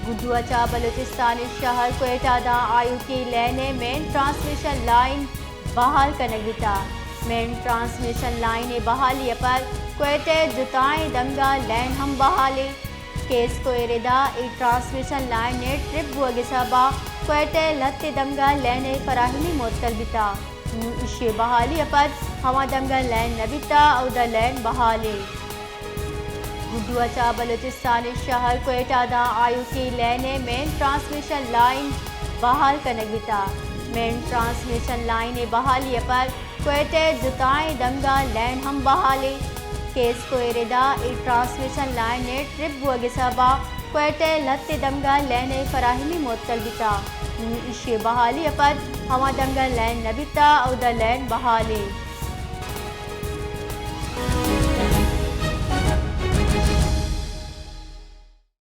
گڈو ءَ چہ بلوچستان ءِ شہر کوئٹہ داں آیوکیں لین ءِ مین ٹرانسمیشن لائن بحال کنگ بیتگ۔ مین ٹرانسمیشن لائن ءِ بحالی ءَ پد کوئٹہ ءِ جتائیں دمگ ءَ لین ہم بحال اِنت۔ کیسکو ءِ ردا اے ٹرانسمیشن لائن ءِ ٹرپ بوگ ءِ سبب ءَ کوئٹہ ءِ لہتے دمگ ءَ لین ءِ فراہمی معطل بیتگ۔ نوں ایشی ءِ بحالی ءَ پد ہما دمگ ءَ لین نہ بیتگ، اودا لین بحال اِنت۔ گڈو ءَ چہ بلوچستان ءِ شہر کوئٹہ داں آیوکیں لین ءِ مین ٹرانسمیشن لائن بحال کنگ بیتگ۔ مین ٹرانسمیشن لائن ءِ بحالی ءَ پد کوئٹہ ءِ جتائیں دمگ ءَ لین ہم بحال اِنت۔ کیسکو ءِ ردا اے ٹرانسمیشن لائن ءِ ٹرپ بوگ ءِ سبب ءَ کوئٹہ ءِ لہتے دمگ ءَ لین ءِ فراہمی معطل بیتگ۔ نوں ایشی ءِ بحالی ءَ پد ہما دمگ ءَ لین نہ بیتگ، اودا لین بحال اِنت۔